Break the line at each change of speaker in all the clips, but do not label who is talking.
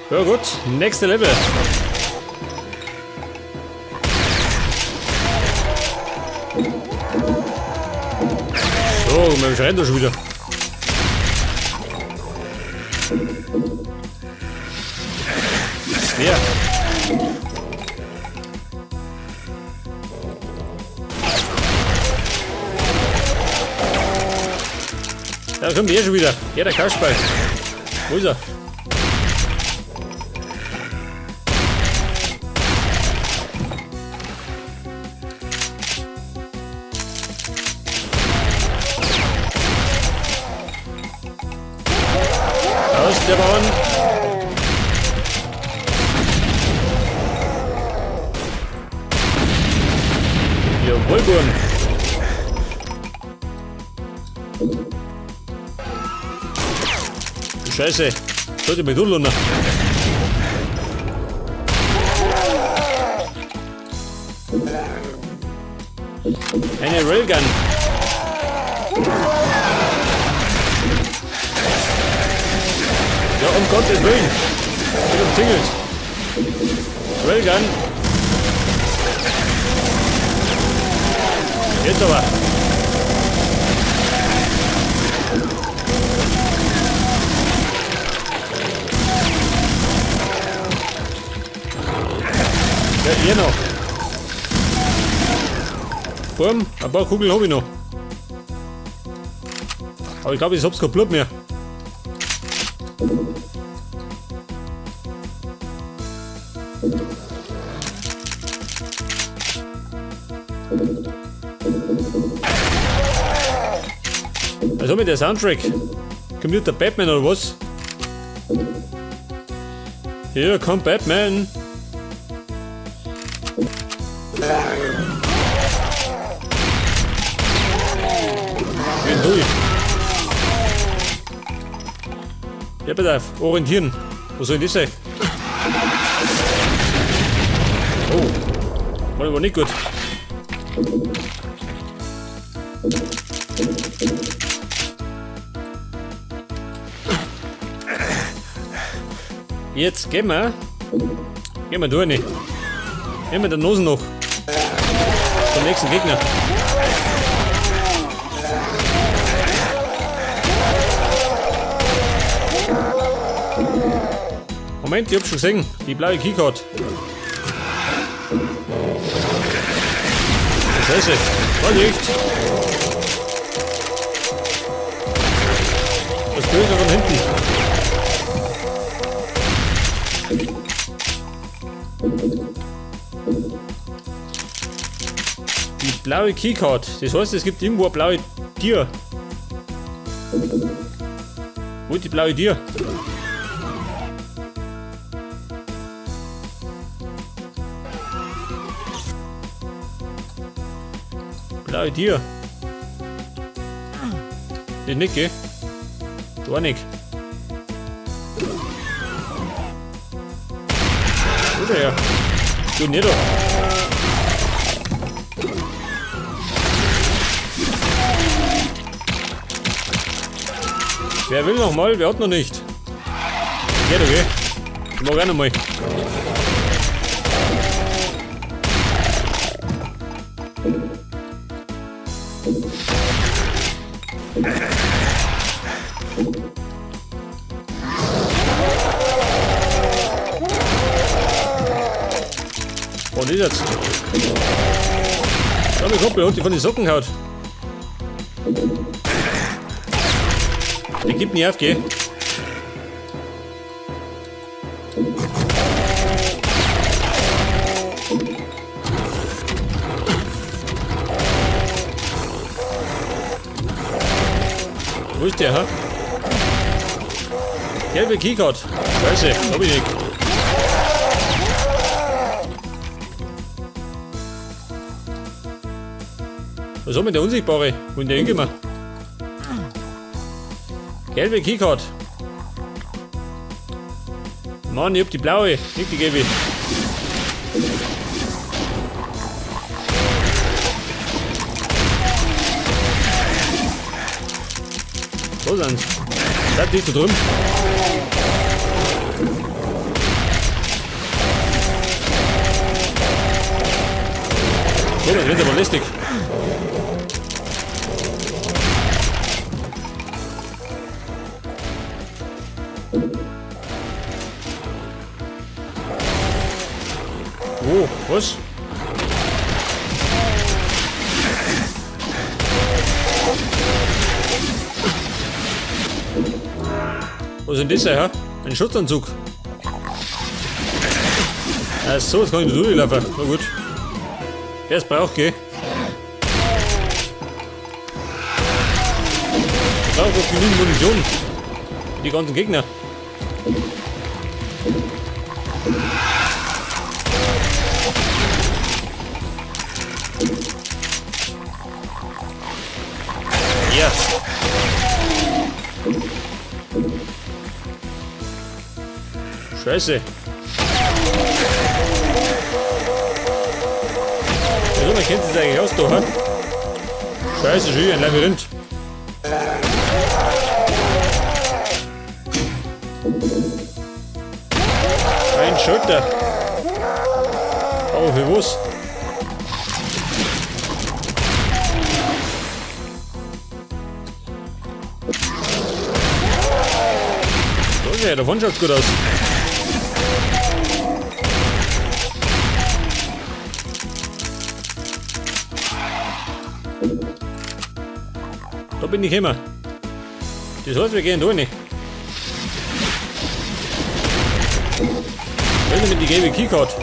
Ja gut, nächste Level. So, wir schreien da schon wieder. Ja. Da kommt er schon wieder. Ja, der Kasperl. Wo ist er? Aus der Bahn. Jawohl, Burm. Scheiße. Sollte mich durchlunden. Eine Railgun. Ja, um Gottes Willen. Bin umzingelt. Railgun. Jetzt aber. Ja, ihr noch. Burm, ein paar Kugeln hab ich noch. Aber ich glaube, ich hab's kein Blut mehr. Also mit der Soundtrack. Kommt der Batman oder was? Hier kommt Batman. Bin durch. Ja, bitte auf. Orientieren. Wo soll denn das sein? Oh. War aber nicht gut. Jetzt gehen wir. Gehen wir durch. Nehmen wir den Nosen noch. Zum nächsten Gegner. Moment, ich hab schon gesehen. Die blaue Keycard. Scheiße. Vorsicht! Das Böse von hinten. Die blaue Keycard. Das heißt, es gibt irgendwo eine blaue Tür. Wo ist die blaue Tür? Blaue Tür. Die nicht, gell? Da nicht. Wo ist er her? Du nicht da. Wer will noch mal? Wer hat noch nicht? Geht okay. Ich mag auch noch mal. Und ist jetzt? Ja, mein Kumpel hat die von den Socken gehauen. Der gibt nie auf, gell? Wo ist der, hä? Gelbe Keycard. Scheiße, hab ich nicht. Was hat denn der Unsichtbare? Wo ist der hingekommen? Gelbe Keycard. Mann, ich hab die blaue, nicht die gelbe. Wo sind's? Da ist da drüben. So, das wird aber lästig. Wo? Was? Was ist denn das da, hä? Ein Schutzanzug. Ach so, jetzt kann ich durchlaufen. Na gut. Wer es braucht, gell? Ich brauche doch genügend Munition. Die ganzen Gegner. Ja. Scheiße. Wieso, man kennt sich eigentlich aus da, hä? Scheiße, schon ein Labyrinth. Ein Schulter. Aber für was? Okay, davon schaut's gut aus. Da bin ich immer. Das heißt, wir gehen da rein. Wenn mit die gelbe Keycard.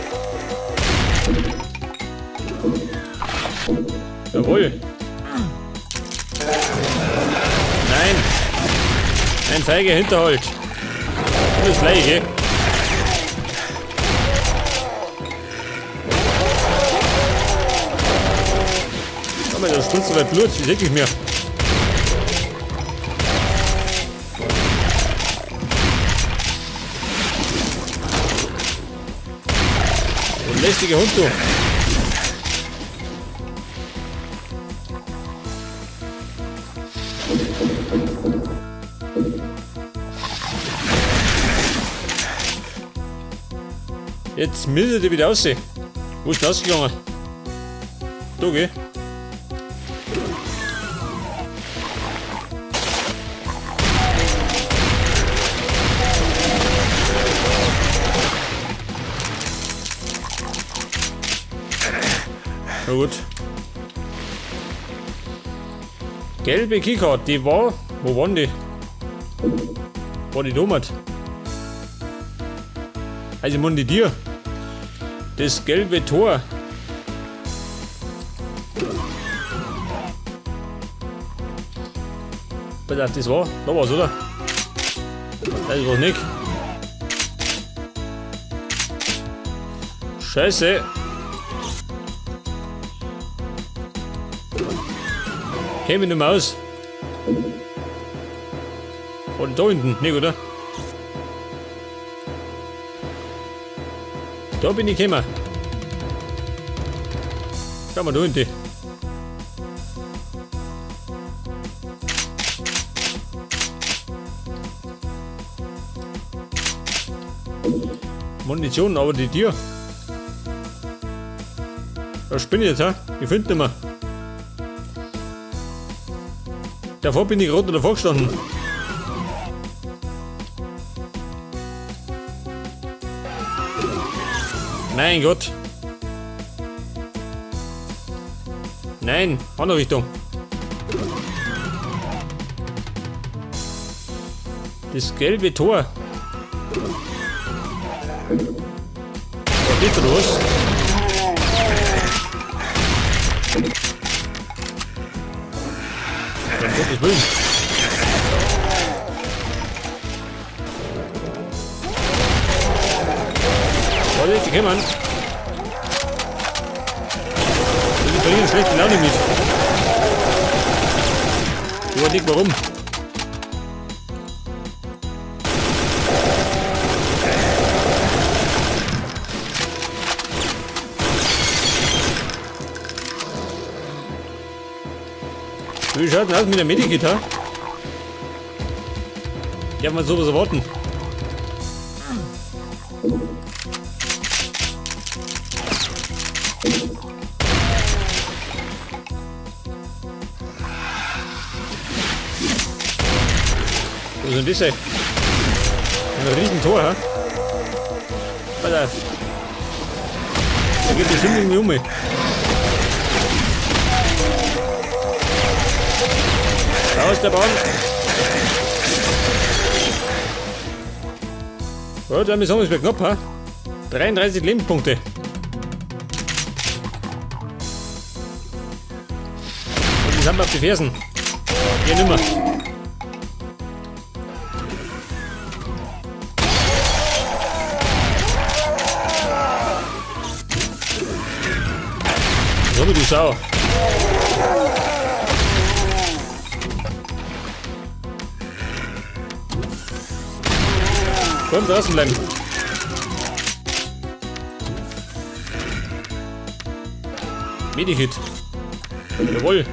Jawohl. Nein. Ein feiger Hinterhalt. Das gleiche. Schau mal, das spritzt so weit Blut, das ich mir. Du lästiger Hund, du. Jetzt müsste die wieder aussehen. Wo ist das gegangen? Da, gell? Na gut. Gelbe Keycard, die war. Wo waren die? War die damals? Also, ich meine die dir. Das gelbe Tor. Pass auf, das war. Da war's, oder? Das war's nicht. Scheiße. Käme nicht mehr aus. Oder da hinten, nicht, oder? Da bin ich gekommen. Schau mal da hinten. Munition, aber die Tür. Da spinne ich jetzt, hä? Ich finde nicht mehr. Davor bin ich gerade davor gestanden. Mein Gott. Nein, andere Richtung. Das gelbe Tor. Was geht da los? Um Gottes Willen. Vorsicht, die kommen. Die bringen schlechte Laune mit. Ich weiß nicht warum. Wie schaut denn aus mit der Medikit, ha? Darf man sowas erwarten? Wo sind das? Ein Riesentor, hä? Pass auf. Da geht bestimmt irgendwie um. Raus der Bahn. Ja, damit sagen wir es wird knapp, hä? 33 Lebenspunkte. Und die sind wir auf die Fersen. Hier nimmer. So wie die Sau. Komm, draußen bleiben. Medikit. Jawohl.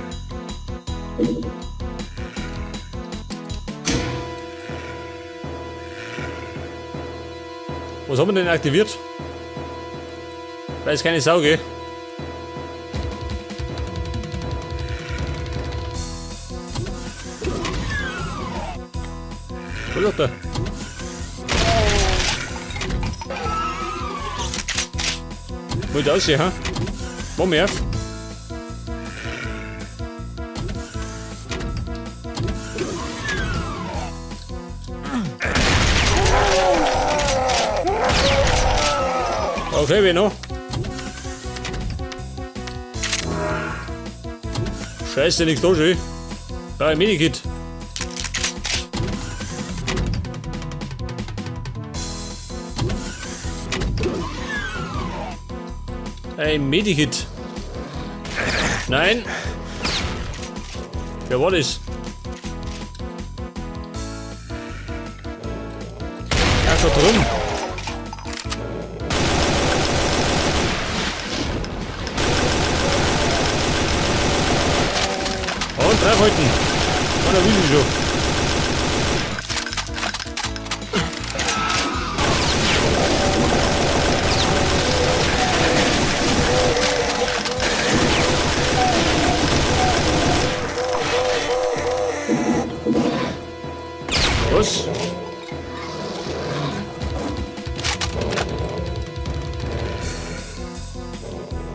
Was haben wir denn aktiviert? Weiß keine Sau, gell? Wo ist der? Wollt aussehen, ha? Mach mich auf. Okay, wer noch? Scheiße, nichts da schon. Da ein Medikit. Ein Medikit. Nein. Wer war das? Ach, da drüben. Und draufhalten. Oh, da will ich schon. Was?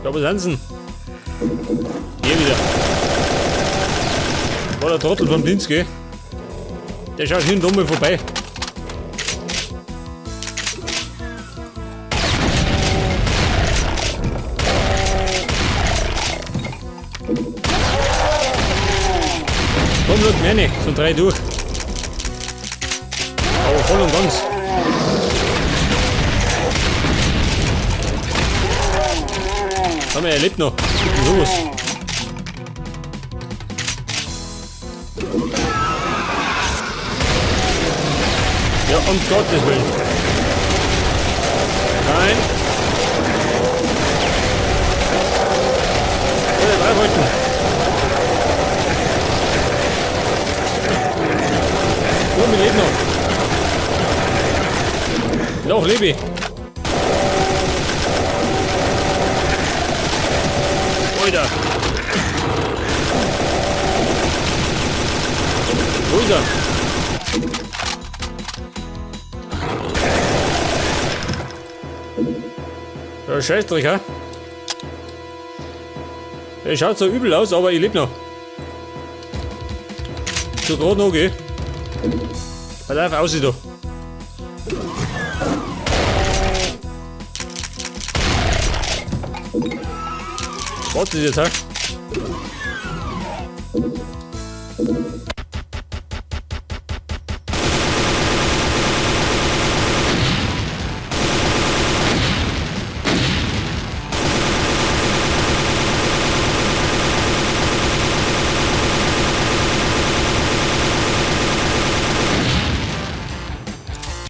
Da, wo sind sie denn? Hier wieder. War der Trottel vom Dienst, gell? Der schaut hin und mal vorbei. Komm, lass mich rein. Sind 3 durch. Aber voll und ganz. Haben wir, er lebt noch. Sowas. Ja, um Gottes Willen. Nein. Oh, draufhalten. Oh, wir leben noch. Noch lebe ich. Alter. Wo ist er? Ja, Scheißdreck, hä? Der schaut so übel aus, aber ich lebe noch. So gerade noch, gell? Pass auf, aussieht da. Warte jetzt, hä?